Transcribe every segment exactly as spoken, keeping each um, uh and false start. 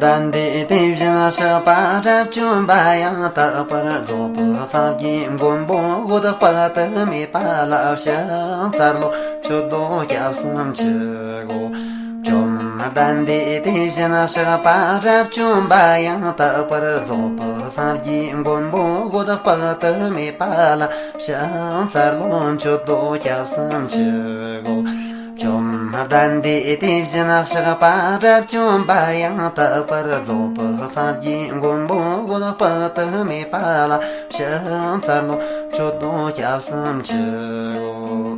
ལྡན་འདས་དེ་བཞིན་གཤེགས་པ་དགྲ་བཅོམ་པ་ཡང་དག་པར་རྫོགས་པའི་སངས་རྒྱས་མགོན་པོ་འོད་དཔག་ཏུ་མེད་པ་ལ་ཕྱག་འཚལ་ལོ། མཆོད་དོ་སྐྱབས་སུ་མཆིའོ། བཅོམ་ལྡན་འདས་དེ་བཞིན་གཤེགས་པ་དགྲ་བཅོམ་པ་ཡང་དག་པར་རྫོགས་པའི་སངས་རྒྱས་མགོན་པོ་འོད་དཔག་ཏུ་མེད་པ་ལ་ཕྱག་འཚལ་ལོ། མཆོད་དོ་སྐྱབས་སུ་མཆིའོ། བཅོམ་ལྡན་འདས་དེ་བཞིན་གཤེགས་པ་དགྲ་བཅོམ་པ་ཡང་དག་པར་རྫོགས་པའི་སངས་རྒྱས་མགོན་པོ་འོད་དཔག་ཏུ་མེད་པ་ལ་ཕྱག་འཚལ་ལོ། མཆོད་དོ་སྐྱབས་སུ་མཆིའོ།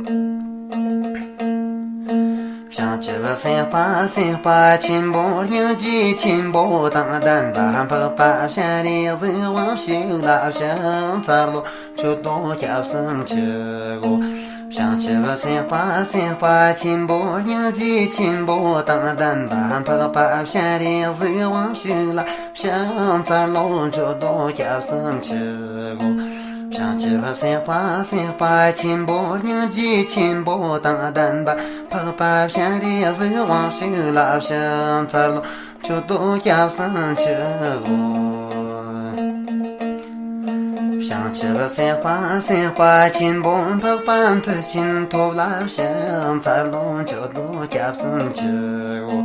བྱང་ཆུབ་སེམས་དཔའ་སེམས་དཔའ་ཆེན་པོ་སྙིང་རྗེ་ཆེན་པོ་དང་ལྡན་པ་འཕགས་པ་སྤྱན་རས་གཟིགས་དབང་ཕྱུག་ལ་ཕྱག་འཚལ་ལོ། མཆོད་དོ་སྐྱབས་སུ་མཆིའོ། བྱང་ཆུབ་སེམས་དཔའ་སེམས་དཔའ་ཆེན་པོ་སྙིང་རྗེ་ཆེན་པོ་དང་ལྡན་པ་འཕགས་པ་སྤྱན་རས་གཟིགས་དབང་ཕྱུག་ལ་ཕྱག་འཚལ་ལོ། མཆོད་དོ་སྐྱབས་སུ་མཆིའོ། བྱང་ཆུབ་སེམས་དཔའ་སེམས་དཔའ་ཆེན་པོ་སྙིང་རྗེ་ཆེན་པོ་དང་ལྡན་པ་འཕགས་པ་སྤྱན་རས་གཟིགས་དབང་ཕྱུག་ལ་ཕྱག་འཚལ་ལོ། མཆོད་དོ་སྐྱབས་སུ་མཆིའོ། བྱང་ཆུབ་སེམས་དཔའ་སེམས་དཔའ་ཆེན་པོ་འཕགས་པ་མཐུ་ཆེན་ཐོབ་ལ་ཕྱག་འཚལ་ལོ། མཆོད་དོ་སྐྱབས་སུ་མཆིའོ།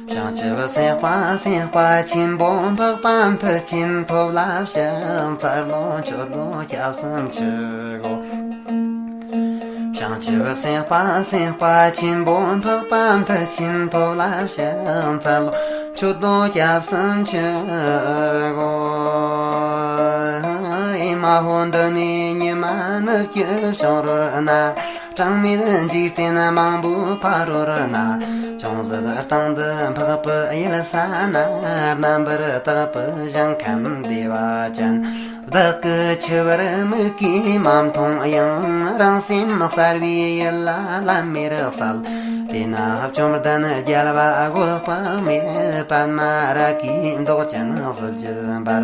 བྱང་ཆུབ་སེམས་དཔའ་སེམས་དཔའ་ཆེན་པོ་འཕགས་པ་མཐུ་ཆེན་ཐོབ་ལ་ཕྱག་འཚལ་ལོ། མཆོད་དོ་སྐྱབས་སུ་མཆིའོ། བྱང་ཆུབ་སེམས་དཔའ་སེམས་དཔའ་ཆེན་པོ་འཕགས་པ་མཐུ་ཆེན་ཐོབ་ལ་ཕྱག་འཚལ་ལོ། མཆོད་དོ་སྐྱབས་སུ་མཆིའོ། ཨེ་མ་ཧོ། འདི་ནས་ཉི་མ་ནུབ་ཀྱི་བྱང་རོལ་ན། གྲངས་མེད་འཇིག་རྟེན་མང་པོའི་ཕ་རོལ་ན། ཅུང་ཟད་སྟེང་དུ་འཕགས་པའི་ཡུལ་ས་ན། རྣམ་པར་དག་པའི་ཞིང་ཁམས་བདེ་བ་ཅན། བདག་གིས་ཆུ་བུར་མིག་གིས་མ་མཐོང་ཡང་། རང་སེམས་གསལ་བའི་ཡུལ་ལ་ལམ་མེར་གསལ། དེ་ན་བཅོམ་ལྡན་རྒྱལ་བ་འོད་དཔག་མེད། པདྨ་རཱ་གའི་མདོག་ཅན་གཟི་བརྗིད་འབར།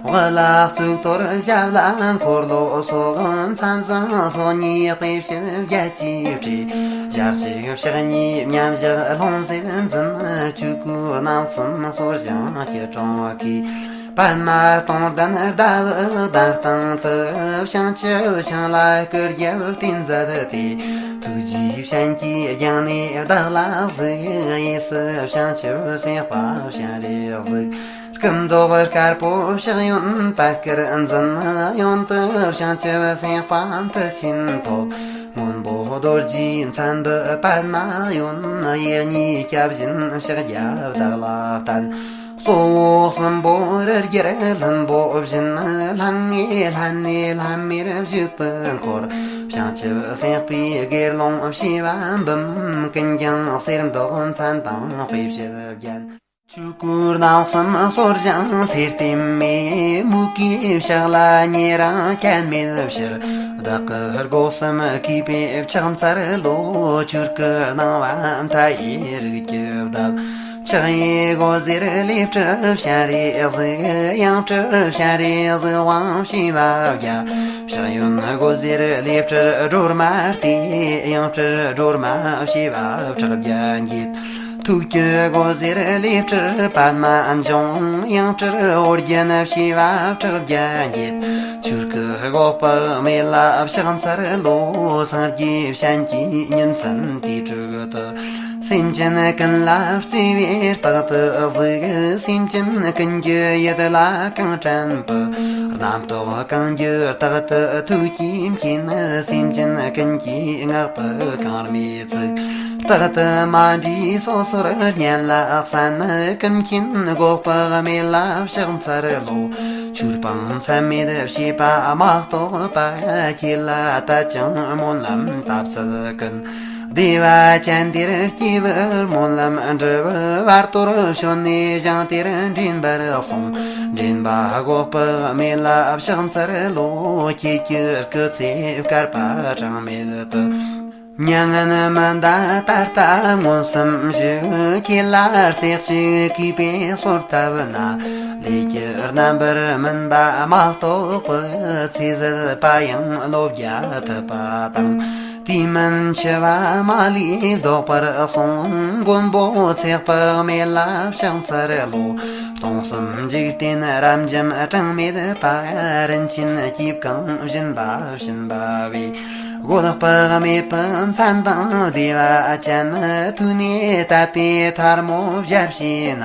དབུ་ལ་གཙུག་ཏོར་ཞབས་ལ་འཁོར་ལོ་སོགས། མཚན་བཟང་སོ་གཉིས་དཔེ་བྱད་བརྒྱད་ཀྱིས་སྤྲས། ཞལ་གཅིག་ཕྱག་གཉིས་མཉམ་བཞག་ལྷུང་བཟེད་འཛིན། ཆོས་སྐུ་རྣམ་གསུམ་གསོར་བཞེངས་སྐྱིལ་ཀྲུང་གིས། པདྨ་སྟོང་ལྡན་ཟླ་བའི་གདན་སྟེང་དུ། བྱང་ཆུབ་ཤིང་ལ་སྐུ་རྒྱབ་བརྟེན་མཛད་དེ། ཐུགས་རྗེའི་སྤྱན་གྱིས་བརྒྱངས་ནས་བདག་ལ་གཟིགས། གཡས་སུ་བྱང་ཆུབ་སེམས་དཔའ་སྤྱན་རས་གཟིགས། སྐུ་མདོག་དཀར་པོ་ཕྱག་གཡོན་པད་དཀར་འཛིན། གཡོན་དུ་བྱང་ཆུབ་སེམས་དཔའ་མཐུ་ཆེན་ཐོབ། སྔོན་པོ་རྡོ་རྗེའི་མཚན་འདི་པདྨ་གཡོན། གཡས་གཉིས་སྐྱབས་བཞིན་ཕྱག་རྒྱ་བདག་ལ་བསྟན། གཙོ་བོ་གསུམ་པོ་རི་རྒྱལ་ལྷུན་པོ་བཞིན། ལྷང་ངེ་ལྷན་ནེ་ལྷམ་མེར་བཞུགས་པའི་འཁོར། བྱང་ཆུབ་སེམས་དཔའི་དགེ་སློང་བྱེ་བ་འབུམ། ཀུན་ཀྱང་གསེར་མདོག་མཚན་དང་དཔེ་བྱད་བརྒྱན། ཆོས་སྐུ་རྣམ་གསུམ་གསོར་བཞེངས་སེར་ལྟེམ་མེ། མོས་གུས་ཕྱག་ལ་ཉེ་རིང་ཁྱད་མེད་ཕྱིར། བདག་གི་སྒོ་གསུམ་གུས་པས་ཕྱག་འཚལ་ལོ། ཆོས་སྐུ་སྣང་བ་མཐའ་ཡས་རིགས་ཀྱི་བདག། ཕྱག་གཡས་སྒོ་ཟེར་ལེགས་སྤྲུལ་སྤྱན་རས་གཟིགས། ཡང་སྤྲུལ་སྤྱན་རས་གཟིགས་དབང་བྱེ་བ་བརྒྱ། ཕྱག་གཡོན་སྒོ་ཟེར་ལེགས་སྤྲུལ་སྒྲོལ་མ་སྟེ། ཡང་སྤྲུལ་སྒྲོལ་མ་བྱེ་བ་ཕྲག་བརྒྱ་འགྱེད། ཐུགས་ཀྱི་སྒོ་ཟེར་ལེགས་སྤྲུལ་པདྨ་འབྱུང་། ཡང་སྤྲུལ་ཨོ་རྒྱན་བྱེ་བ་ཕྲག་བརྒྱ་འགྱེད། ཆོས་སྐུ་འགོག་པའི་མེ་ལ་ཕྱག་འཚལ་ལོ། སངས་རྒྱས་སྤྱན་གྱིས་ཉིན་མཚན་དུས་དྲུག་ཏུ། སེམས་ཅན་ཀུན་ལ་བརྩེ་བས་རྟག་ཏུ་གཟིགས། སེམས་ཅན་ཀུན་གྱི་ཡིད་ལ་གང་དྲན་པའི། རྣམ་རྟོག་གང་འགྱུ་རྟག་ཏུ་ཐུགས་ཀྱིས་མཁྱེན། སེམས་ཅན་ཀུན་གྱི་ངག་ཏུ་གང་སྨྲས་ཚིག་རྟག་ཏུ་མ་འདྲེས་སོ་སོར་སྙན་ལ་གསན། ཀུན་མཁྱེན་འགོག་པའི་མེ་ལ་ཕྱག་འཚལ་ལོ། ཆོས་སྤང་མཚམས་མེད་བྱེད་པ་མ་གཏོགས་པ། ཁྱེད་ལ་དད་ཅིང་སྨོན་ལམ་བཏབ་ཚད་ཀུན། བདེ་བ་ཅན་དེར་སྐྱེ་བར་སྨོན་ལམ་འགྲུབ། བར་དོར་བྱོན་ནས་ཞིང་དེར་འདྲེན་པར་སོང་། འདྲེན་པ་འགོག་པའི་མེ་ལ་ཕྱག་འཚལ་ལོ། ཁྱེད་ཀྱི་སྐུ་ཚེ་བསྐལ་པ་གྲངས་མེད་དུ། མྱ་ངན་མི་འདའ་ད་ལྟ་མངོན་སུམ་བཞུགས། ཁྱེད་ལ་རྩེ་གཅིག་གུས་པས་གསོལ་བཏབ་ན། ལས་ཀྱི་རྣམ་པར་སྨིན་པ་མ་གཏོགས་པའི། ཚེ་ཟད་པ་ཡང་བློ་བརྒྱ་ཐུབ་པ་དང་། དེ་མིན་འཆི་བ་མ་ལུས་བཟློག་པར་གསུངས། མགོན་པོ་ཚེ་དཔག་མེད་ལ་ཕྱག་འཚལ་ལོ། སྟོང་གསུམ་འཇིག་རྟེན་རབ་འབྱམས་གྲངས་མེད་པ། རིན་ཆེན་སྐྱེས་བུ་གང་བཞིན་པ་བྱིན་པ་བས། སྒོ་དཔག་མེད་པའི་མཚན་དང་བདེ་བ་ཅན། ཐོས་ནས་དད་པས་ཐལ་མོ་སྦྱར་བྱས་ན།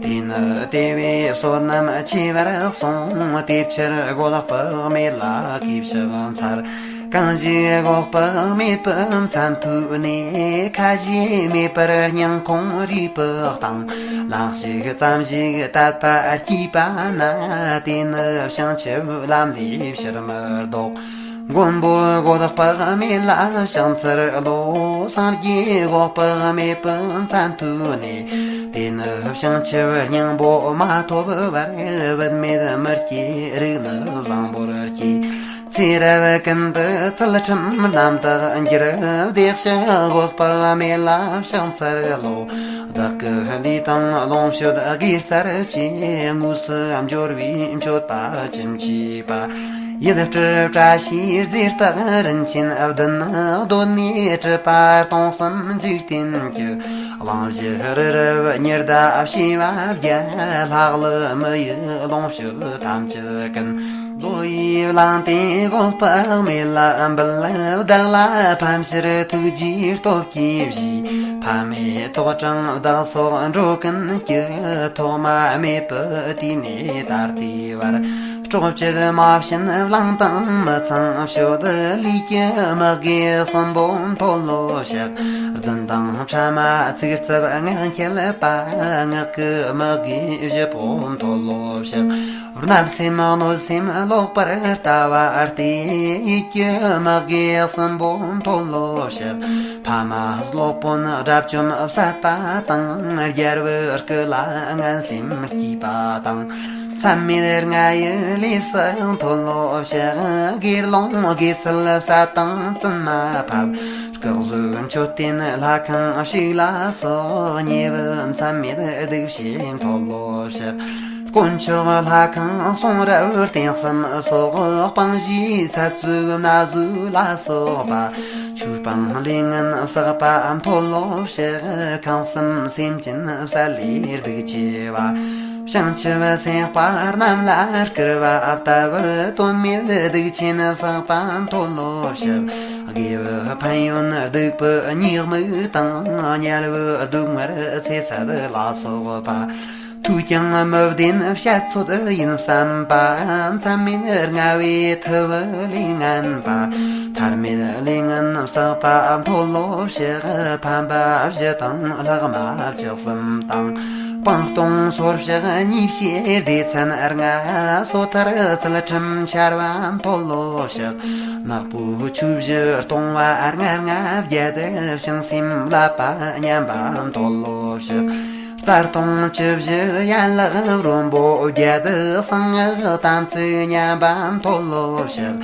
དེ་ནི་དེ་བས་བསོད་ནམས་ཆེ་བར་གསུངས། དེ་ཕྱིར་སྒོ་དཔག་མེད་ལ་གུས་ཕྱག་འཚལ། གང་ཞིག་སྒོ་དཔག་མེད་པའི་མཚན་ཐོས་ནས། ཁ་ཞེ་མེད་པར་སྙིང་ཁོང་རུས་པའི་གཏིང་། ལན་གཅིག་ཙམ་ཞིག་དད་པ་སྐྱེས་པ་ན། དེ་ནི་བྱང་ཆུབ་ལམ་ལས་ཕྱིར་མི་ལྡོག། མགོན་པོ་སྒོ་དཔག་མེད་ལ་ཕྱག་འཚལ་ལོ། སངས་རྒྱས་སྒོ་དཔག་མེད་པའི་མཚན་ཐོས་ནས། དེ་ནི་བྱང་ཆུབ་སྙིང་པོ་མ་ཐོབ་བར། བུད་མེད་མི་སྐྱེ་རིགས་ནི་བཟང་པོར་སྐྱེ། ཚེ་རབས་ཀུན་ཏུ་ཚུལ་ཁྲིམས་རྣམ་དག་འགྱུར། བདེ་གཤེགས་སྒོ་དཔག་མེད་ལ་ཕྱག་འཚལ་ལོ། བདག་གི་ལུས་དང་ལོངས་སྤྱོད་དགེ་རྩར་བཅས། དངོས་སུ་འབྱོར་བའི་མཆོད་པ་ཅི་མཆིས་པ། ཡིད་སྤྲུལ་བཀྲ་ཤིས་རྫས་རྟགས་རིན་ཆེན་བདུན། གདོད་ནས་གྲུབ་པ་སྟོང་གསུམ་འཇིག་རྟེན་གྱི། གླིང་བཞི་རི་རབ་ཉི་ཟླ་བྱེ་བ་བརྒྱ། ལྷ་ཀླུ་མི་ཡི་ལོངས་སྤྱོད་ཐམས་ཅད་ཀུན། བློ་ཡིས་བླངས་ཏེ་སྒོ་དཔག་མེད་ལ་འབུལ། བདག་ལ་ཕན་ཕྱིར་ཐུགས་རྗེའི་སྟོབས་ཀྱིས་བཞེས། ཕ་མེས་ཐོག་དྲངས་བདག་སོགས་འགྲོ་ཀུན་གྱི། ཐོག་མ་མེད་པའི་དུས་ནས་ད་ལྟའི་བར། སྲོག་བཅད་མ་བྱིན་བླངས་དང་མི་ཚངས་སྤྱོད། ལུས་ཀྱི་དམག་གིས་གསུམ་པོ་མཐོལ་ལོ་བཤགས། རྫུན་དང་ཕྲ་མ་ཚིག་རྩུབ་ངག་འཁྱལ་པ། ངག་གི་དམག་གིས་བཞི་པོ་མཐོལ་ལོ་བཤགས། བརྣབ་སེམས་གནོད་སེམས་ལོག་པར་ལྟ་བ་སྟེ། ཡིད་ཀྱི་དམག་གིས་གསུམ་པོ་མཐོལ་ལོ་བཤགས། ཕ་མ་སློབ་དཔོན་དགྲ་བཅོམ་བསད་པ་དང་། རྒྱལ་བུ་སྐུ་ལ་ངན་སེམས་སྐྱེས་པ་དང་། མཚམས་མེད་ལྔ་ཡི་ལས་སུ་མཐོལ་ལོ་བཤགས། དགེ་སློང་དགེ་ཚུལ་བསད་དང་བཙུན་མ་ཕབ། སྐུ་གཟུགས་མཆོད་རྟེན་ལྷ་ཁང་བཤིག་ལ་སོགས། ཉེ་བའི་མཚམས་མེད་སྡིག་བྱས་མཐོལ་ལོ་བཤགས། དཀོན་མཆོག་ལྷ་ཁང་གསུང་རབ་རྟེན་གསུམ་སོགས། སྤང་བྱའི་ཚར་གཅོད་ན་ཟུག་ལ་སོགས་པ། ཆོས་སྤང་ལས་ངན་བསགས་པ་མཐོལ་ལོ་བཤགས། ཁམས་གསུམ་སེམས་ཅན་བསད་ལས་སྡིག་ཆེ་བ། བྱང་ཆུབ་སེམས་དཔའ་རྣམས་ལ་བསྐུལ་བ་ལྟ་བུ། དོན་མེད་སྡིག་ཆེན་བསགས་པ་མཐོལ་ལོ་བཤགས། དགེ་བའི་ཕན་ཡོན་སྡིག་པའི་ཉེས་དམིགས་དང་། དམྱལ་བའི་སྡུག་བསྔལ་ཚེ་ཚད་ལ་སོགས་པ། ཐོས་ཀྱང་མི་བདེན་བཤད་ཚོད་ཡིན་བསམ་པ། མཚམས་མེད་ལྔ་བའི་ཐུབ་པའི་ལས་ངན་པ། ཐར་མེད་ལས་ངན་བསགས་པ་མཐོལ་ལོ་བཤགས། ཕན་པ་བཞི་དང་ལྷག་མ་བཅུ་གསུམ་དང་། སྤང་ལྟུང་སོར་བཤགས་ཉེས་བྱས་སྡེ་ཚན་ལྔ། སོ་ཐར་ཚུལ་ཁྲིམས་འཆལ་བ་མཐོལ་ལོ་བཤགས། ནག་པོའི་ཆོས་བཞི་ལྟུང་བ་ལྔ་ལྔ་བརྒྱད། བྱང་སེམས་བསླབ་པ་ཉམས་པ་མཐོལ་ལོ་བཤགས། རྩ་ལྟུང་བཅུ་བཞི་ཡན་ལག་རོམ་པོ་བརྒྱད། གསང་སྔགས་དམ་ཚིག་ཉམས་པ་མཐོལ་ལོ་བཤགས།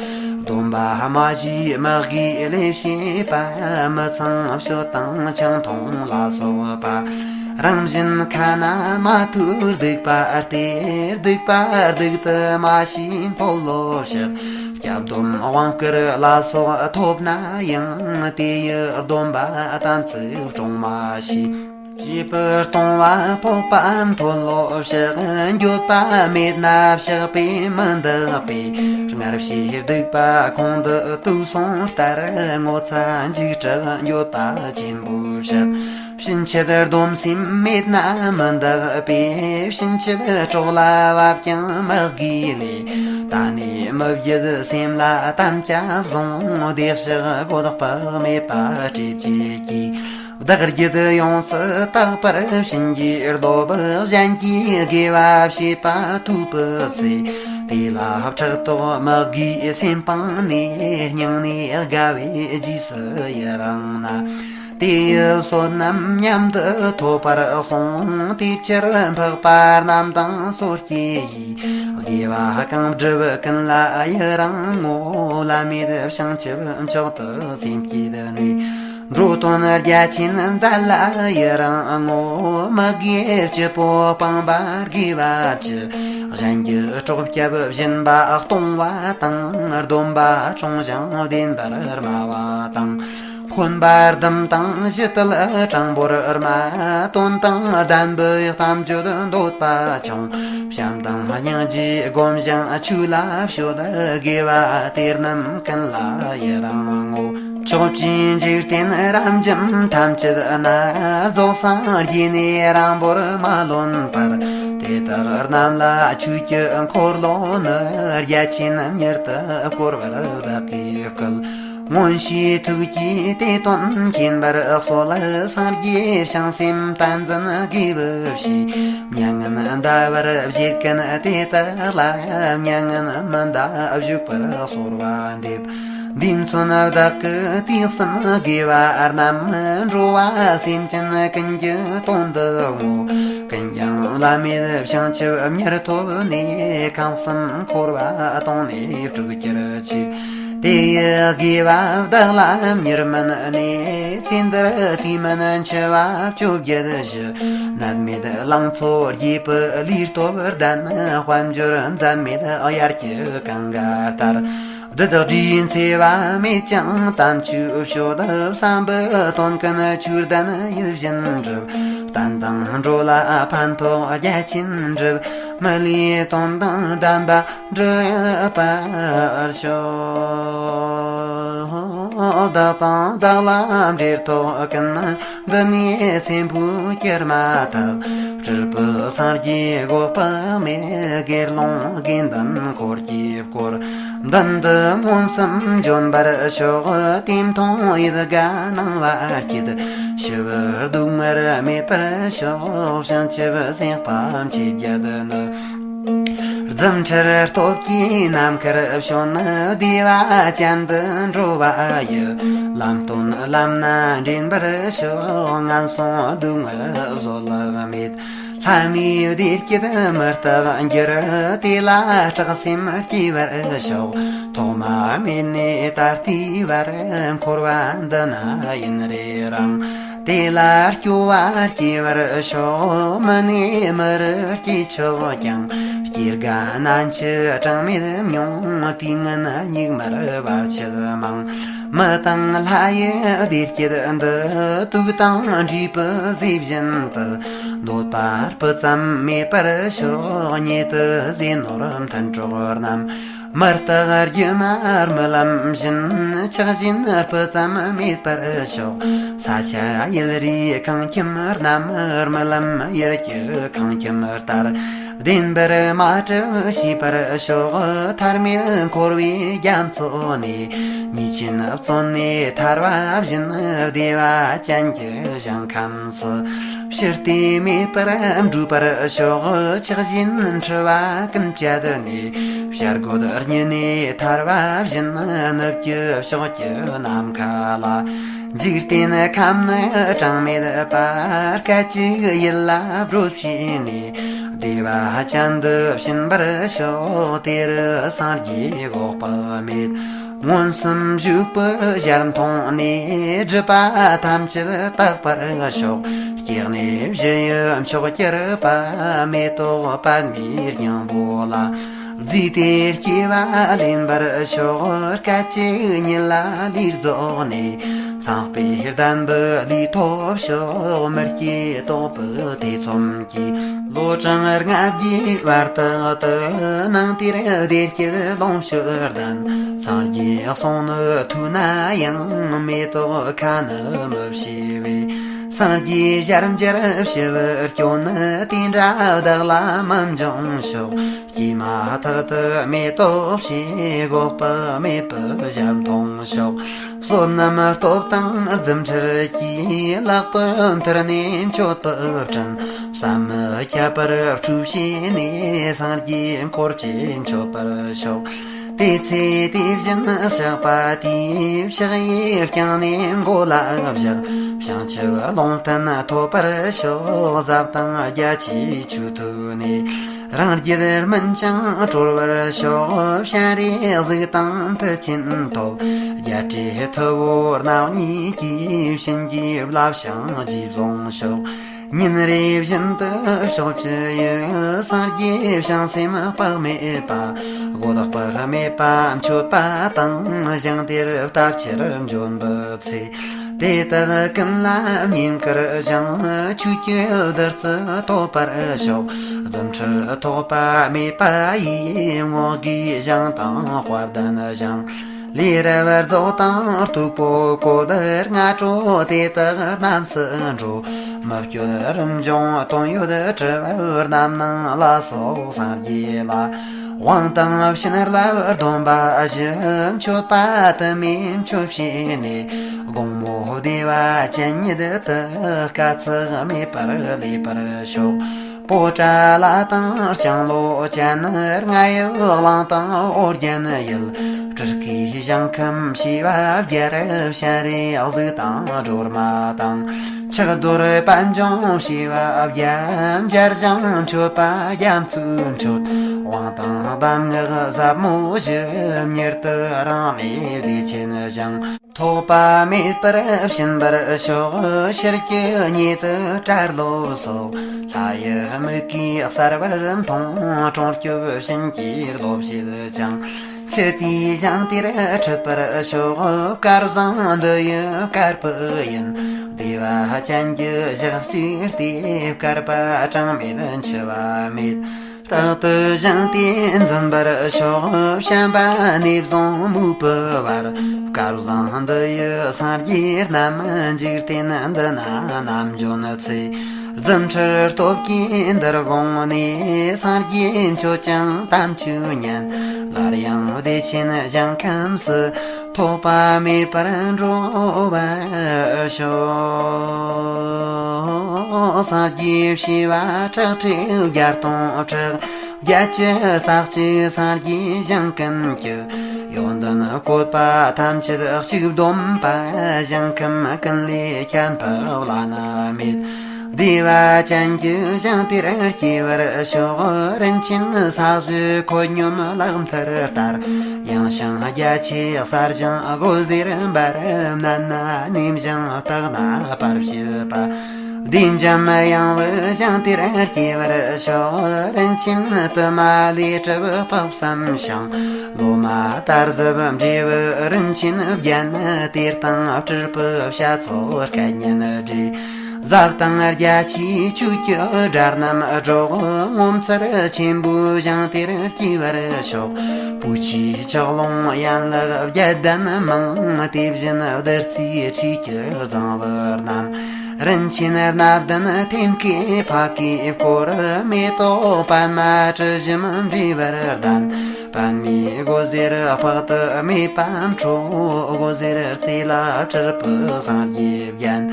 སྡོམ་པ་མ་བཞེས་མི་དགེའི་ལས་བྱེད་པ། མི་ཚངས་སྤྱོད་དང་ཆང་འཐུང་ལ་སོགས་པ། རང་བཞིན་ཁ་ན་མ་ཐོའི་སྡིག་པ་སྟེ། སྡིག་པ་སྡིག་ཏུ་མ་ཤེས་མཐོལ་ལོ་བཤགས། སྐྱབས་སྡོམ་དབང་བསྐུར་ལ་སོགས་ཐོབ་ན་ཡང་། དེ་ཡི་སྡོམ་པ་དམ་ཚིག་སྲུང་མ་ཤེས། བྱིས་པའི་ལྟུང་བ་ཕོག་པ་མཐོལ་ལོ་བཤགས། འགྱོད་པ་མེད་ན་བཤགས་པས་མི་འདག་པས། སྔར་བྱས་སྡིག་པ་ཁོང་དུ་དུག་སོང་ལྟར། ངོ་ཚ་འཇིགས་སྐྲག་འགྱོད་པ་ཆེན་པོས་བཤགས། ཕྱིན་ཆད་སྡོམ་སེམས་མེད་ན་མི་འདག་པས། ཕྱིན་ཆད་གྲོགས་ལ་བབ་ཀྱང་མི་དགེའི་ལས། ད་ནས་མི་བརྒྱུད་སེམས་ལ་དམ་བཅའ་བཟུང་། བདེ་གཤེགས་སྒོ་དཔག་མེད་པ་སྲས་བཅས་ཀྱིས། བདག་རྒྱུད་ཡོངས་སུ་དག་པར་བྱིན་གྱིས་རློབས། གཞན་གྱིས་དགེ་བ་བྱེད་པ་ཐོས་པའི་ཚེ། དེ་ལ་ཕྲག་དོག་མི་དགེའི་སེམས་སྤངས་ནས། སྙིང་ནས་དགའ་བས་རྗེས་སུ་ཡི་རང་ན། དེ་ཡི་བསོད་ནམས་མཉམ་དུ་ཐོབ་པར་གསུངས། དེ་ཕྱིར་འཕགས་པ་རྣམས་དང་སོ་སྐྱེ་ཡིས། དགེ་བ་གང་བསྒྲུབ་ཀུན་ལ་ཡི་རང་ངོ་། བླ་མེད་བྱང་ཆུབ་མཆོག་ཏུ་སེམས་བསྐྱེད་ནས། འགྲོ་དོན་རྒྱ་ཆེན་མཛད་ལ་ཡི་རང་ངོ་། མི་དགེ་བཅུ་པོ་སྤངས་པ་དགེ་བ་བཅུ། གཞན་གྱི་གྲོགས་སྐྱབས་སྦྱིན་པ་གཏོང་བ་དང་། སྡོམ་པ་སྲུང་ཞིང་བདེན་པར་སྨྲ་བ་དང་། འཁོན་པ་སྡུམ་དང་ཞི་དུལ་དྲང་པོར་སྨྲ། དོན་དང་ལྡན་པའི་གཏམ་བརྗོད་འདོད་པ་ཆུང་། བྱམས་དང་སྙིང་རྗེ་སྒོམ་ཞིང་ཆོས་ལ་སྤྱོད། དགེ་བ་དེ་རྣམས་ཀུན་ལ་ཡི་རང་ངོ་། ཕྱོགས་བཅུའི་འཇིག་རྟེན་རབ་འབྱམས་ཐམས་ཅད་ན། རྫོགས་སངས་རྒྱས་ནས་རིང་པོར་མ་ལོན་པར། དེ་དག་རྣམས་ལ་ཆོས་ཀྱི་འཁོར་ལོ་ནི། རྒྱ་ཆེན་མྱུར་དུ་བསྐོར་བར་བདག་གིས་བསྐུལ། མངོན་ཤེས་ཐུགས་ཀྱིས་དེ་དོན་མཁྱེན་པར་གསོལ། སངས་རྒྱས་བྱང་སེམས་བསྟན་འཛིན་དགེ་བའི་བཤེས། མྱ་ངན་འདའ་བར་བྱེད་མཁན་དེ་དག་ལ། མྱ་ངན་མི་འདའ་བཞུགས་པར་གསོལ་བ་འདེབས། འདི་མཚོན་བདག་གི་དུས་གསུམ་དགེ་བ་རྣམས། འགྲོ་བ་སེམས་ཅན་ཀུན་གྱི་དོན་དུ་བསྔོ། ཀུན་ཀྱང་བླ་མེད་བྱང་ཆུབ་མྱུར་ཐོབ་ནས། ཁམས་གསུམ་འཁོར་བ་སྟོངས་ནས་སྤྲུགས་གྱུར་ཅིག། དེ་ཡི་དགེ་བ་བདག་ལ་མྱུར་སྨིན་ནས། ཚེ་འདིར་དུས་མིན་འཆི་བ་བཅོ་བརྒྱད་བཞི། ནད་མེད་ལང་ཚོ་རྒྱས་པའི་ལུས་སྟོབས་ལྡན། དཔལ་འབྱོར་འཛད་མེད་དབྱར་གྱི་གངྒཱ་ལྟར། སྡུག་དགྲའི་འཚེ་བ་མེད་ཅིང་དམ་ཆོས་སྤྱོད། བསམ་པའི་དོན་ཀུན་ཆོས་ལྡན་ཡིད་བཞིན་འགྲུབ། བསྟན་དང་འགྲོ་ལ་ཕན་ཐོགས་རྒྱ་ཆེན་འགྲུབ། མི་ལུས་དོན་དང་ལྡན་པ་འགྲུབ་པར་ཤོག། བདག་དང་བདག་ལ་འབྲེལ་ཐོགས་ཀུན། འདི་ནས་ཚེ་འཕོས་གྱུར་མ་ཐག། སྤྲུལ་པའི་སངས་རྒྱས་འགོག་པ་མེད། དགེ་སློང་དགེ་འདུན་འཁོར་གྱིས་བསྐོར། མདུན་དུ་མངོན་སུམ་འབྱོན་པར་ཤོག། དེ་མཐོང་ཡིད་དགའ་སྣང་བ་སྐྱིད། ཞི་བའི་སྡུག་བསྔལ་མེད་པར་ཤོག། བྱང་ཆུབ་སེམས་དཔའ་མཆེད་བརྒྱད་ནི། རྫུ་འཕྲུལ་སྟོབས་ཀྱིས་ནམ་མཁར་བྱོན། བདེ་བ་ཅན་དུ་འགྲོ་བ་ཡི། ལམ་སྟོན་ལམ་སྣ་འདྲེན་པར་ཤོག། ངན་སོང་སྡུག་བསྔལ་བཟོད་གླགས་མེད། ལྷ་མིའི་བདེ་སྐྱིད་མི་རྟག་འགྱུར། དེ་ལ་སྐྲག་སེམས་སྐྱེ་བར་ཤོག། ཐོག་མ་མེད་ནས་ད་ལྟའི་བར། འཁོར་བ་འདི་ན་ཡུན་རིང་། དེ་ལ་སྐྱོ་བ་སྐྱེ་བར་ཤོག། མི་ནས་མི་རུ་སྐྱེ་ཆོག་ཀྱང་། སྐྱེ་རྒ་ན་འཆི་གྲངས་མེད་མྱོང་། དུས་ངན་སྙིགས་མར་བར་ཆད་མང་། མི་དང་ལྷ་ཡི་བདེ་སྐྱིད་འདི། དུག་དང་འདྲེས་པའི་ཟས་བཞིན་དུ། འདོད་པ་སྤུ་ཙམ་མེད་པར་ཤོག། ཉེ་དུ་ཟས་ནོར་མཐུན་གྲོགས་རྣམས། མི་རྟག་རྒྱུ་མ་རྨི་ལམ་བཞིན། ཆགས་ཞེན་སྤུ་ཙམ་མེད་པར་ཤོག། ས་ཆ་ཡུལ་རིས་ཁང་ཁྱིམ་རྣམས། རྨི་ལམ་ཡུལ་གྱི་ཁང་ཁྱིམ་ལྟར། བདེན་པར་མ་གྲུབ་ཤེས་པར་ཤོག། ཐར་མེད་འཁོར་བའི་རྒྱ་མཚོ་ནས། ཉེས་ཅན་བཙོན་ནས་ཐར་བ་བཞིན། བདེ་བ་ཅན་གྱི་ཞིང་ཁམས་སུ། ཕྱིར་བལྟས་མེད་པར་འགྲོ་བར་ཤོག། ཆགས་ཞེན་འཁྲི་བ་ཀུན་བཅད་ནས། བྱ་རྒོད་རྙི་ནས་ཐར་བ་བཞིན། ནུབ་ཀྱི་ཕྱོགས་ཀྱི་ནམ་མཁའ་ལ། འཇིག་རྟེན་ཁམས་ནི་གྲངས་མེད་པ། སྐད་ཅིག་ཡིད་ལ་སྒྲོལ་བྱས་ནས། བདེ་བ་ཅན་དུ་ཕྱིན་པར་ཤོག། དེ་རུ་སངས་རྒྱས་འགོག་པ་མེད། མངོན་སུམ་བཞུགས་པའི་ཞལ་མཐོང་ནས། སྒྲིབ་པ་ཐམས་ཅད་དག་པར་ཤོག། སྐྱེ་གནས་བཞི་ཡི་མཆོག་གྱུར་པ། མེ་ཏོག་པདྨའི་སྙིང་པོ་ལ། རྫུས་ཏེ་སྐྱེ་བ་ལེན་པར་ཤོག། སྐད་ཅིག་ཉིད་ལ་ལུས་རྫོགས་ནས། ཚངས་པའི་ལྡན་པའི་ལུས་ཐོབ་ཤོག། མི་སྐྱེ་དོགས་པའི་ཐེ་ཚོམ་གྱིས། ལོ་གྲངས་ལྔ་བརྒྱའི་བར་དག་ཏུ། ནང་དེར་བདེ་སྐྱིད་ལོངས་སྤྱོད་ལྡན། སངས་རྒྱས་གསུང་ནི་ཐོས་ན་ཡང་། མེ་ཏོག་ཁ་ནི་མི་བྱེ་བས། སངས་རྒྱས་ཞལ་མཇལ་ཞི་བའི་སྐྱོན། དེ་འདྲ་བདག་ལ་མི་འབྱུང་ཤོག། སྐྱེས་མ་ཐག་ཏུ་མེ་ཏོག་བྱེ། འགོག་པ་མེད་པའི་ཞལ་མཐོང་ཤོག། བསོད་ནམས་སྟོབས་དང་རྫུ་འཕྲུལ་གྱིས། ལག་པའི་མཐིལ་ནས་མཆོད་པའི་སྤྲིན། བསམ་མི་ཁྱབ་པར་འཕྲོས་བྱས་ནས། སངས་རྒྱས་འཁོར་བཅས་མཆོད་པར་ཤོག། དེ་ཚེ་དེ་བཞིན་གཤེགས་པ་དེས། ཕྱག་གཡས་བརྐྱངས་ནས་མགོ་ལ་བཞག། བྱང་ཆུབ་ལུང་བསྟན་ཐོབ་པར་ཤོག། ཟབ་དང་རྒྱ་ཆེའི་ཆོས་ཐོས་ནས། རང་རྒྱུད་སྨིན་ཅིང་གྲོལ་བར་ཤོག །སྤྱན་རས་གཟིགས་དང་མཐུ་ཆེན་ཐོབ། རྒྱལ་སྲས་ཐུ་བོ་རྣམ་གཉིས་ཀྱིས། བྱིན་གྱིས་བརླབས་ཤིང་རྗེས་བཟུང་ཤོག །ཉིན་རེ་བཞིན་དུ་ཕྱོགས་བཅུ་ཡི། སངས་རྒྱས་བྱང་སེམས་དཔག་མེད་པ། རྒོད་དཔག་མེད་པ་མཆོད་པ་དང་། ཞིང་དེར་བལྟ་ཕྱིར་འབྱོན་པའི་ཚེ། དེ་དག་ཀུན་ལ་བསྙེན་བཀུར་ཞིང་། ཆོས་ཀྱི་བདུད་རྩི་ཐོབ་པར་ཤོག །རྫུ་འཕྲུལ་ཐོགས་པ་མེད་པ་ཡིས། བསྔོ་དགེ་ཞིང་དང་དཔལ་ལྡན་ཞིང་། ལས་རབ་རྫོགས་དང་རྟོགས་པ་བཀོད། སྔ་དྲོ་དེ་དག་རྣམས་སུ་འགྲོ། མི་བསྐྱོད་རིན་འབྱུང་དོན་ཡོད་གྲུབ། རྣམ་སྣང་ལ་སོགས་སངས་རྒྱས་ལ། དབང་དང་བྱིན་རླབས་སྡོམ་པ་བཞི། མཆོད་པ་དུ་མས་མཆོད་བྱས་ནས། དགོང་མོ་བདེ་བ་ཅན་ཉིད་དུ། དཀའ་ཚེགས་མེད་པར་ལེགས་པར་ཤོག །པོ་ཏ་ལ་དང་ལྕང་ལོ་ཅན། རྔ་ཡབ་གླིང་དང་ཨོ་རྒྱན་ཡུལ། སྤྲུལ་སྐུའི་ཞིང་ཁམས་བྱེ་བ་བརྒྱར། སྤྱན་རས་གཟིགས་དང་སྒྲོལ་མ་དང་། ཕྱག་རྡོར་པད་འབྱུང་བྱེ་བ་བརྒྱ། མཇལ་ཞིང་མཆོད་པ་རྒྱ་མཚོས་མཆོད། དབང་དང་གདམས་ངག་ཟབ་མོ་བཞི། མྱུར་དུ་རང་གནས་བདེ་ཆེན་ཞིང་། ཐོགས་པ་མེད་པར་ཕྱིན་པར་ཤོག །ཕྱིར་གྱི་ཉེ་དུ་གྲྭ་སློབ་སོགས། ལྷ་ཡི་མིག་གིས་གསལ་བར་མཐོང་། གྲོང་སྐྱོབ་བྱིན་གྱིས་རློབ་བྱེད་ཅིང་། ཕྱི་དེའི་ཞིང་དེར་ཁྲིད་པར་ཤོག །སྐལ་བཟང་འདི་ཡི་བཀར་བུ་ཡིན། བདེ་བ་ཅན་གྱི་ཞག་ཅིག་སྟེ། བསྐལ་པ་གྲངས་མེད་འཆི་བ་མེད། རྟག་ཏུ་ཞིང་དེ་འཛིན་པར་ཤོག །བྱམས་པ་ནས་བཟུང་མོས་པའི་བར། སྐལ་བཟང་འདི་ཡི་སངས་རྒྱས་རྣམས། འཇིག་རྟེན་འདི་ན་ནམ་འབྱོན་ཚེ། རྫུ་འཕྲུལ་སྟོབས་ཀྱིས་འདིར་དགོངས་ནས། སངས་རྒྱས་མཆོད་ཅིང་དམ་ཆོས་ཉན། སླར་ཡང་བདེ་ཆེན་ཞིང་ཁམས་སུ། ཐོགས་པ་མེད་པར་འགྲོ་བར་ཤོག །སངས་རྒྱས་བྱེ་བ་ཁྲག་ཁྲིག་བརྒྱ་སྟོང་ཕྲག །བརྒྱད་ཅུ་རྩ་གཅིག་སངས་རྒྱས་ཞིང་ཀུན་གྱི། ཡོན་ཏན་བཀོད་པ་ཐམས་ཅད་གཅིག་བསྡོམས་པ། ཞིང་ཁམས་ཀུན་ལས་ཁྱད་འཕགས་བླ་ན་མེད། བདེ་བ་ཅན་གྱི་ཞིང་དེར་སྐྱེ་བར་ཤོག །རིན་ཆེན་ས་གཞི་ཁོད་སྙོམས་ལག་མཐིལ་ལྟར། ཡངས་ཤིང་རྒྱ་ཆེ་གསལ་ཞིང་སྒོ་ཟེར་འབར། མནན་ན་ནེམ་ཞིང་བཏེགས་ན་པར་བྱེད་པ། བདེ་འཇམ་ཡངས་པའི་ཞིང་དེར་སྐྱེ་བར་ཤོག །རིན་ཆེན་དུ་མ་ལས་གྲུབ་དཔག་བསམ་ཤིང་། ལོ་མ་དར་ཟབ་འབྲས་བུ་རིན་ཆེན་བརྒྱན། དེ་སྟེང་སྤྲུལ་པའི་བྱ་ཚོགས་སྐད་སྙན་སྒྲས། ཟབ་དང་རྒྱ་ཆེའི་ཆོས་ཀྱི་སྒྲ་རྣམས་སྒྲོག །ངོ་མཚར་ཆེན་པོའི་ཞིང་དེར་སྐྱེ་བར་ཤོག །བུ་ཆེའི་ཆག་ལོང་ཡན་ལག་བརྒྱད་ལྡན་མང་། དེ་བཞིན་བདུད་རྩིའི་ཁྲུས་ཀྱི་རྫིང་བུ་རྣམས། རིན་ཆེན་སྣ་བདུན་ཐེམ་སྐས་ཕ་གིས་བསྐོར། མེ་ཏོག་པདྨ་དྲི་ཞིམ་འབྲས་བུར་ལྡན། པདྨའི་སྒོ་ཟེར་དཔག་ཏུ་མེད་པ་འཕྲོ། སྒོ་ཟེར་རྩེ་ལ་སྤྲུལ་པའི་སངས་རྒྱས་བརྒྱན།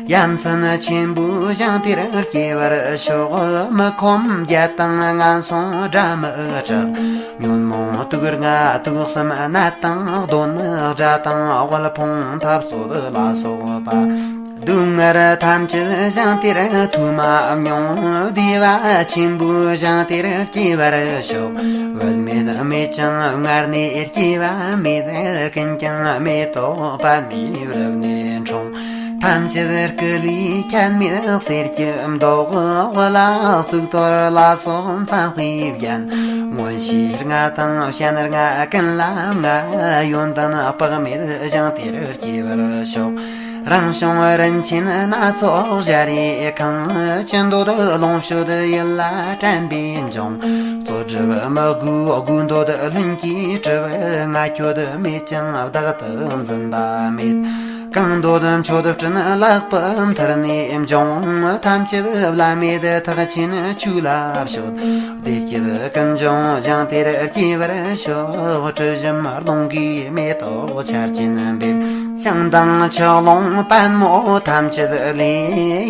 ཡ་མཚན་ཆེན་པོའི་ཞིང་དེར་སྐྱེ་བར་ཤོག །མི་ཁོམ་བརྒྱད་དང་ངན་སོང་སྒྲ་མི་གྲག །ཉོན་མོངས་དུག་ལྔ་དུག་གསུམ་ནད་དང་གདོན། དགྲ་དང་དབུལ་ཕོངས་འཐབ་རྩོད་ལ་སོགས་པ། སྡུག་བསྔལ་ཐམས་ཅད་ཞིང་དེར་ཐོས་མ་མྱོང་། བདེ་བ་ཆེན་པོའི་ཞིང་དེར་སྐྱེ་བར་ཤོག །བུད་མེད་མེད་ཅིང་མངལ་ནས་སྐྱེ་བ་མེད། ཀུན་ཀྱང་མེ་ཏོག་པདྨའི་རབ་ནས་འཁྲུངས། ཐམས་ཅད་སྐུ་ལུས་ཁྱད་མེད་གསེར་གྱི་མདོག །དབུ་ལ་གཙུག་ཏོར་ལ་སོགས་མཚན་དཔེས་བརྒྱན། མངོན་ཤེས་ལྔ་དང་སྤྱན་ལྔ་ཀུན་ལ་མངའ། ཡོན་ཏན་དཔག་མེད་ཞིང་དེར་སྐྱེ་བར་ཤོག །རང་བྱུང་རིན་ཆེན་སྣ་ཚོགས་ཞལ་རས་ཁང་། ཅི་འདོད་ལོངས་སྤྱོད་ཡིད་ལ་དྲན་པས་འབྱུང་། རྩོལ་སྒྲུབ་མི་དགོས་དགོས་འདོད་ལྷུན་གྱིས་གྲུབ། ལྔ་མཆོད་མེད་ཅིང་བདག་ཏུ་འཛིན་པ་མེད། གང་འདོད་མཆོད་སྤྲིན་ལག་པའི་མཐིལ་ནས་འབྱུང་། ཐམས་ཅད་བླ་མེད་ཐེག་ཆེན་ཆོས་ལ་སྤྱོད། བདེ་སྐྱིད་ཀུན་འབྱུང་ཞིང་དེར་སྐྱེ་བར་ཤོག །དྲི་ཞིམ་རླུང་གིས་མེ་ཏོག་ཆར་ཅན་འབེབས། ཞིང་དང་ཆག་ལོང་པད་མོ་ཐམས་ཅད་ལས།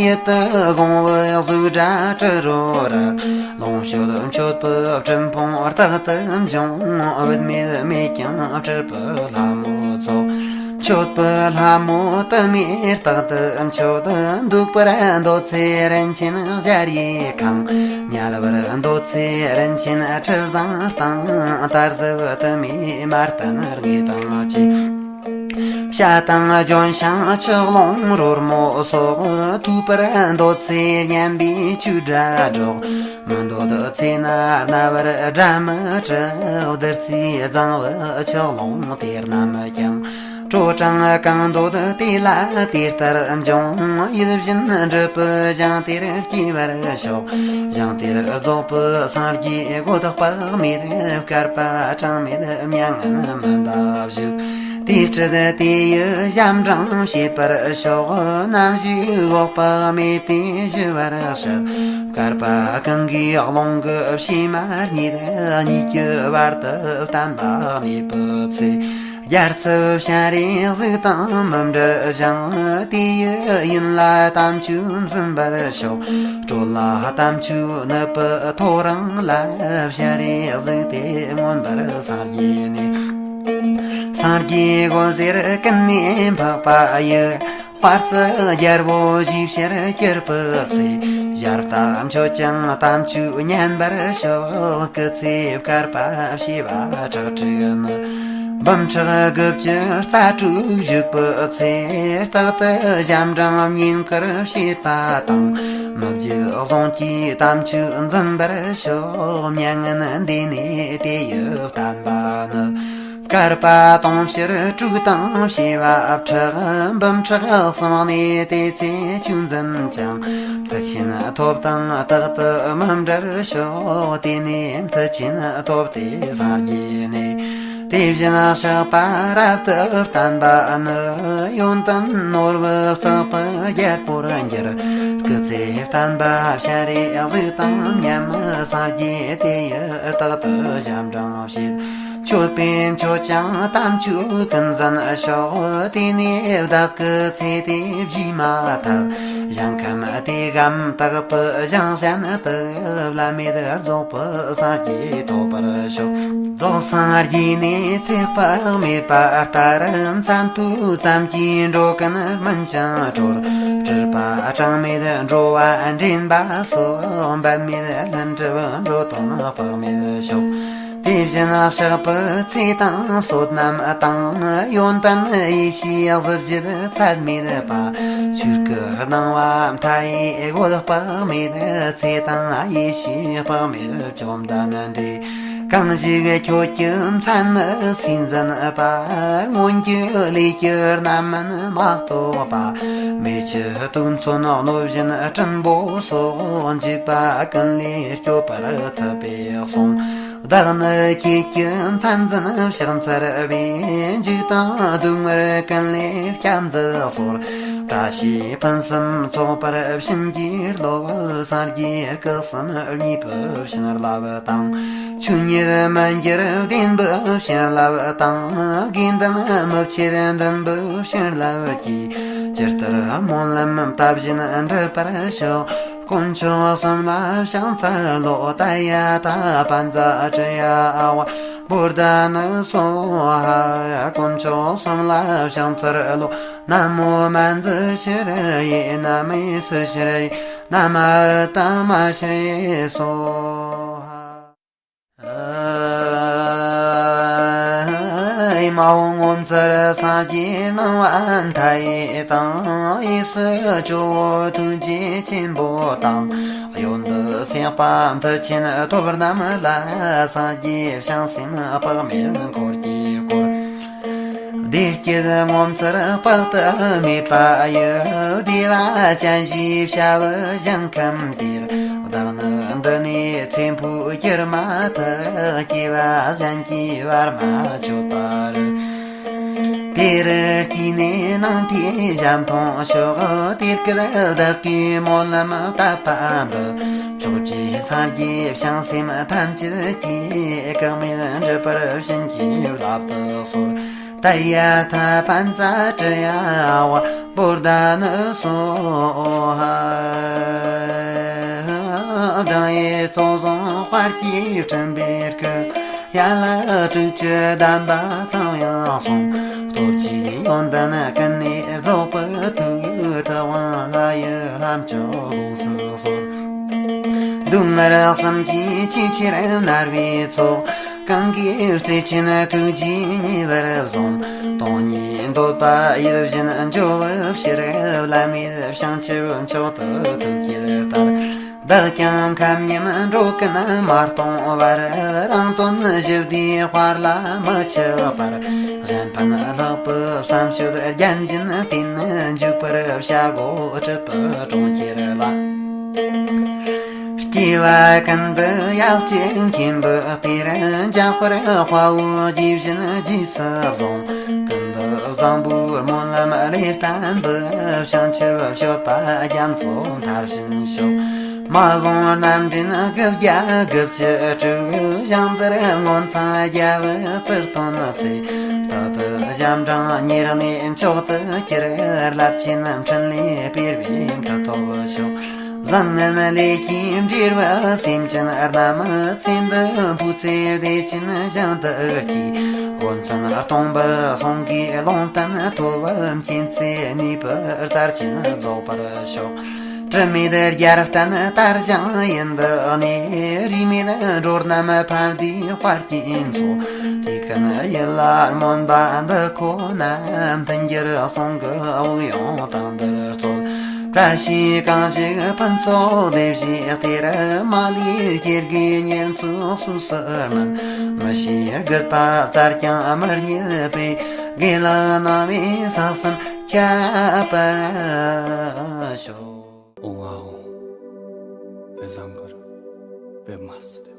ཡིད་དུ་དགོངས་པའི་གཟུགས་སྒྲ་དྲི་རོ་རེག །ལོངས་སྤྱོད་མཆོད་པའི་སྤྲིན་ཕུང་རྟག་ཏུ་འབྱུང་། བུད་མེད་མེད་ཀྱང་སྤྲུལ་པའི་ལྷ་མོ་ཚོགས། སྐྱོབ་པའི་ལྷ་མོ་དུ་མའི་རྟག་ཏུ་མཆོད། འདུག་པར་འདོད་ཚེ་རིན་ཆེན་གཞལ་ཡས་ཁང་། དམྱལ་བར་འདོད་ཚེ་རིན་ཆེན་ཁྲི་བཟང་སྟེང་། དར་ཟབ་དུ་མའི་མ་བསྟན་དངོས་དང་བཅས། བྱ་དང་ལྗོན་ཤིང་ཆུ་ཀླུང་རོལ་མོ་སོགས། ཐོས་པར་འདོད་ཚེ་སྙན་པའི་ཆོས་སྒྲ་སྒྲོག། མི་འདོད་ཚེ་ན་རྣ་བར་སྒྲ་མི་གྲག། བདུད་རྩིའི་རྫིང་བུ་ཆུ་ཀླུང་དེ་རྣམས་ཀྱང་། དྲོ་གྲང་གང་འདོད་དེ་ལ་དེ་ལྟར་འབྱུང་། ཡིད་བཞིན་འགྲུབ་པའི་ཞིང་དེར་སྐྱེ་བར་ཤོག། ཞིང་དེར་རྫོགས་པའི་སངས་རྒྱས་གོ་ཐོག་དཔག་མེད། བསྐལ་པ་གྲངས་མེད་མྱ་ངན་མི་འདའ་བཞུགས། དེ་སྲིད་དེ་ཡི་ཞབས་འབྲིང་བྱེད་པར་ཤོག། ནམ་ཞིག་འོད་དཔག་མེད་དེ་ཞི་བར་གཤེགས། བསྐལ་པ་གང་གི་རླུང་གི་བྱེ་མ་སྙེད། གཉིས་ཀྱི་བར་དུ་བསྟན་པ་གནས་པའི་ཚེ། རྒྱལ་ཚབ་སྤྱན་རས་གཟིགས་དང་མི་འབྲལ་ཞིང་། དེ་ཡི་ཡུན་ལ་དམ་ཆོས་འཛིན་པར་ཤོག། དྲོད་ལ་དམ་ཆོས་ནུབ་པའི་ཐོ་རངས་ལ། སྤྱན་རས་གཟིགས་དེ་མངོན་པར་སངས་རྒྱས་ནས། སངས་རྒྱས་འོད་ཟེར་ཀུན་ནས་འཕགས་པ་ཡི། དཔལ་བརྩེགས་རྒྱལ་པོ་ཞེས་བྱར་གྱུར་པའི་ཚེ། ཞལ་ལྟ་མཆོད་ཅིང་དམ་ཆོས་ཉན་པར་ཤོག། སྐུ་ཚེ་བསྐལ་པ་བྱེ་བ་ཁྲག་ཁྲིག་ནི། འབུམ་ཕྲག་དགུ་བཅུ་རྩ་དྲུག་བཞུགས་པའི་ཚེ། རྟག་ཏུ་ཞབས་འབྲིང་བསྙེན་བཀུར་བྱེད་པ་དང་། མི་བརྗེད་གཟུངས་ཀྱིས་དམ་ཆོས་འཛིན་པར་ཤོག། མྱ་ངན་འདས་ནས་དེ་ཡི་བསྟན་པ་ནི། བསྐལ་པ་དུང་ཕྱུར་དྲུག་དང་བྱེ་བ་ཕྲག། འབུམ་ཕྲག་གསུམ་ནས་དེ་ཚེ་ཆོས་འཛིན་ཅིང་། མཐུ་ཆེན་ཐོབ་དང་རྟག་ཏུ་མི་འབྲལ་ཤོག། དེ་ནས་མཐུ་ཆེན་ཐོབ་སྟེ་སངས་རྒྱས་ནས། དེ་བཞིན་གཤེགས་པ་རབ་ཏུ་བརྟན་པ་ནི། ཡོན་ཏན་ནོར་བུ་བརྩེགས་པའི་རྒྱལ་པོར་འགྱུར། སྐུ་ཚེ་བརྟན་པ་སྤྱན་རས་གཟིགས་དང་མཉམ། སངས་རྒྱས་དེ་ཡི་རྟག་ཏུ་ཞབས་འབྲིང་བྱེད། མཆོད་པས་མཆོད་ཅིང་དམ་ཆོས་ཀུན་འཛིན་ཤོག། དེ་ནས་བདག་གི་ཚེ་དེ་བཞེས་མ་ཐག། ཞིང་ཁམས་དེ་གམ་དག་པའི་ཞིང་གཞན་དུ། བླ་མེད་རྫོགས་པའི་སངས་རྒྱས་ཐོབ་པར་ཤོག། རྫོགས་སངས་རྒྱས་ནས་ཚེ་དཔག་མེད་པ་ལྟར། མཚན་ཐོས་ཙམ་གྱིས་འགྲོ་ཀུན་སྨིན་ཅིང་གྲོལ། སྤྲུལ་པ་གྲངས་མེད་འགྲོ་བ་འདྲེན་པ་སོགས། འབད་མེད་ལྷུན་གྲུབ་འགྲོ་དོན་དཔག་མེད་ཤོག། དེ་བཞིན་གཤེགས་པའི་ཚེ་དང་བསོད་ནམས་དང་། ཡོན་ཏན་ཡེ་ཤེས་གཟི་བརྗིད་ཚད་མེད་པ། ཆོས་སྐུ་སྣང་བ་མཐའ་ཡས་གོ་དཔག་མེད། ཚེ་དང་ཡེ་ཤེས་དཔག་མེད་བཅོམ་ལྡན་འདས། གང་ཞིག་ཁྱོད་ཀྱི་མཚན་ནི་སུས་འཛིན་པ། སྔོན་གྱི་ལས་ཀྱི་རྣམ་སྨིན་མ་གཏོགས་པ། མེ་ཆུ་དུག་མཚོན་གནོད་སྦྱིན་སྲིན་པོ་སོགས། འཇིགས་པ་ཀུན་ལས་སྐྱོབ་པར་ཐུབ་པས་གསུངས། བདག་ནི་ཁྱེད་ཀྱི་མཚན་འཛིན་ཕྱག་འཚལ་བས། འཇིགས་དང་སྡུག་བསྔལ་ཀུན་ལས་སྐྱབས་འཛིན་གསོལ། བཀྲ་ཤིས་ཕུན་སུམ་ཚོགས་པར་བྱིན་གྱིས་རློབས། སངས་རྒྱས་སྐུ་གསུམ་བརྙེས་པའི་བྱིན་རླབས་དང་། ཆོས་ཉིད་མི་འགྱུར་བདེན་པའི་བྱིན་རླབས་དང་། དགེ་འདུན་མི་ཕྱེད་འདུན་པའི་བྱིན་རླབས་ཀྱིས། ཇི་ལྟར་སྨོན་ལམ་བཏབ་བཞིན་འགྲུབ་པར་ཤོག། དཀོན་མཆོག་གསུམ་ལ་ཕྱག་འཚལ་ལོ། ཏདྱ་ཐཱ། པཉྩ་ཙི་ཡ་ཝ་བོ་དྷ་ནི་སྭཱ་ཧཱ། དཀོན་མཆོག་གསུམ་ལ་ཕྱག་འཚལ་ལོ། ན་མོ་མཉྫུ་ཤྲཱི་ཡེ། ན་མེ་སུ་ཤྲཱི་ཡེ། ན་མ་ཨུཏྟ་མ་ཤྲཱི་ཡེ་སྭཱ་ཧཱ། ཨེ་མ་ཧོ། ངོ་མཚར་སངས་རྒྱས་སྣང་བ་མཐའ་ཡས་དང་། གཡས་སུ་ཇོ་བོ་ཐུགས་རྗེ་ཆེན་པོ་དང་། གཡོན་དུ་སྲེག་པ་མཐུ་ཆེན་ཐོབ་རྣམས་ལ། སངས་རྒྱས་བྱང་སེམས་དཔག་མེད་འཁོར་གྱིས་བསྐོར། བདེ་སྐྱིད་ངོ་མཚར་དཔག་ཏུ་མེད་པ་ཡི། བདེ་བ་ཅན་ཞེས་བྱ་བའི་ཞིང་ཁམས་དེར། བདག་ནི་འདི་ནས་ཚེ་འཕོས་གྱུར་མ་ཐག། སྐྱེ་བ་གཞན་གྱིས་བར་མ་ཆོད་པར། དེ་རུ་སྐྱེས་ནས་ནང་མཐའི་ཞབས་མཐོང་ཤོག། དེ་སྐད་བདག་གིས་སྨོན་ལམ་བཏབ་པ་འདི། ཕྱོགས་བཅུའི་སངས་རྒྱས་བྱང་སེམས་ཐམས་ཅད་ཀྱིས། གེགས་མེད་འགྲུབ་པར་བྱིན་གྱིས་བརླབ་ཏུ་གསོལ། ཏདྱ་ཐཱ། པཉྩ་ཙི་ཡ་ཝ་བོ་དྷ་ནི་སྭཱ་ཧཱ། བགྲང་ཡས་ཚོགས་བཟང་དཔལ་གྱིས་སྤྲིན་པའི་སྐུ། ཡན་ལག་དྲུག་ཅུ་གདམས་པ་ཚངས་དབྱངས་གསུང་། སྟོབས་ཀྱིས་ཡོན་ཏན་ཀུན་ནས་རྫོགས་པའི་མཐུ། ཐུབ་དབང་ལྷ་ཡི་ལྷ་མཆོག་དགོངས་སུ་གསོལ། སྡུག་བསྔལ་གསུམ་གྱིས་ཆེས་ཆེར་མནར་བའི་ཚོགས། གང་གིས་བརྩེ་ཆེན་ཐུགས་རྗེས་ཉེ་བར་བཟུང་། སྟོང་ཉིད་འདོད་པ་ཡིད་བཞིན་འཇོ་བའི་ཕྱིར། བླ་མེད་བྱང་ཆུབ་མཆོག་ཏུ་ཐུགས་བསྐྱེད་ལྟར། བདག་ཀྱང་ཁམས་ཉམས་འགྲོ་ཀུན་མ་གཏོང་བར། རང་དོན་ཞི་བདེའི་དཔལ་ལ་མི་ཆགས་པར། གཞན་ཕན་ལྷག་པའི་བསམ་སྤྱོད་རྒྱན་བཞིན་བརྟེན། འཇུག་པར་བྱ་སྒོ་སྲིད་པའི་གྲོང་ཁྱེར་ལ། སྐྱེ་བ་ཀུན་ཏུ་ཡབ་རྗེ་མཁྱེན་པའི་གཏེར། འཇམ་དཔལ་དཔའ་བོས་དགྱེས་བཞིན་རྗེས་སུ་བཟུང་། ཀུན་ཏུ་བཟང་པོའི་སྨོན་ལམ་ལས་བརྟན་པའི། བྱང་ཆུབ་སྤྱོད་པ་རྒྱ་མཚོ་མཐར་ཕྱིན་ཤོག། མ་ལོངས་རྣམ་འདྲེན་དགུ་བརྒྱ་དགུ་བཅུ་དྲུག། ཞིང་དེར་ངོ་མཚར་རྒྱལ་བའི་ཚུལ་སྟོན་ཚེ། རྟག་ཏུ་ཞབས་འབྲིང་ཉེར་གནས་མཆོག་ཏུ་གྱུར། རླབས་ཆེན་འཕྲིན་ལས་སྤེལ་བའི་མཐུ་སྟོབས་ཤོག། བཟང་ངན་ལས་ཀྱིས་འབྲེལ་བའི་སེམས་ཅན་རྣམས། ཚེ་འདི་འཕོས་ཚེ་བདེ་ཆེན་ཞིང་དུ་སྐྱེ། དབུ་མཚན་སྟོང་པར་སངས་རྒྱས་ལུང་བསྟན་ཐོབ། མཁྱེན་བརྩེ་ནུས་པའི་རྩལ་ཅན་རྫོགས་པར་ཤོག། དྲི་མེད་རྒྱལ་བསྟན་དར་ཞིང་ཡུན་དུ་གནས། རིས་མེད་འགྲོ་རྣམས་ཕན་བདེའི་དཔལ་གྱིས་འཚོ། དུས་ཀུན་ཡིད་ལ་སྨོན་པ་འདི་ཁོ་ན། མཐུན་འགྱུར་གསུང་གི་དབུགས་དབྱུང་དང་འདིར་སྩོལ། བཀྲ་ཤིས་གང་ཞིག་ཕུན་ཚོགས་སྡེ་བཞིའི་གཏེར། མ་ལུས་སྐྱེ་དགུའི་གཉེན་ཚོགས་སོ་སོར་སྨིན། མི་ཤེས་རྒུད་པ་བཙལ་ཀྱང་མི་རྙེད་པའི། དགེ་ལ་གནང་བས་ས་གསུམ་ཁྱབ་པར་ཤོག། ཨོ་ཝའོ། དཔེ་བཟང་གི་རེད། དཔེ་མ་སྲིད།